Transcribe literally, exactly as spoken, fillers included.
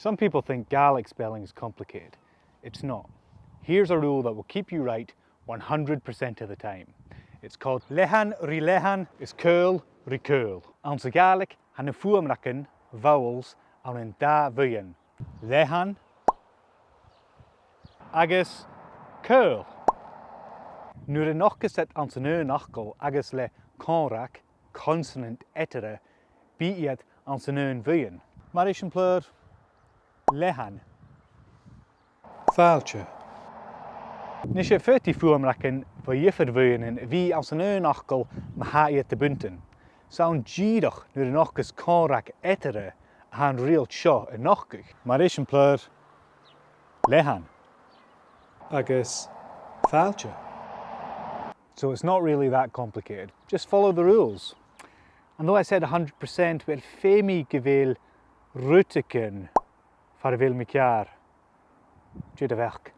Some people think Gaelic spelling is complicated. It's not. Here's a rule that will keep you right one hundred percent of the time. It's called leathann ri leathann is caol ri caol. Anns a' Ghàidhlig, tha na fuaimreagan, vowels, ann an dà bhuidheann. Leathann agus caol. Nuair a nochdas iad anns an aon fhacal agus le còmhradh, consonant eatarra, bidh iad anns an aon bhuidheann. Mar eisimpleir, leathann. Fàilte. Nise, faodaidh fuaimreagan bho dhiofar bhuidheannan a bhith anns an aon fhacal ma tha iad a' buntainn. 'S ann dìreach nuair a nochdas còmhradh eatarra a tha an riaghailt seo a' nochdadh. Mar eisimpleir, leathann. Agus fàilte. So it's not really that complicated. Just follow the rules. And though I said a hundred percent, uill, feumaidh gu bheil rudeigin far a bheil mi ceàrr. Dè do bheachd?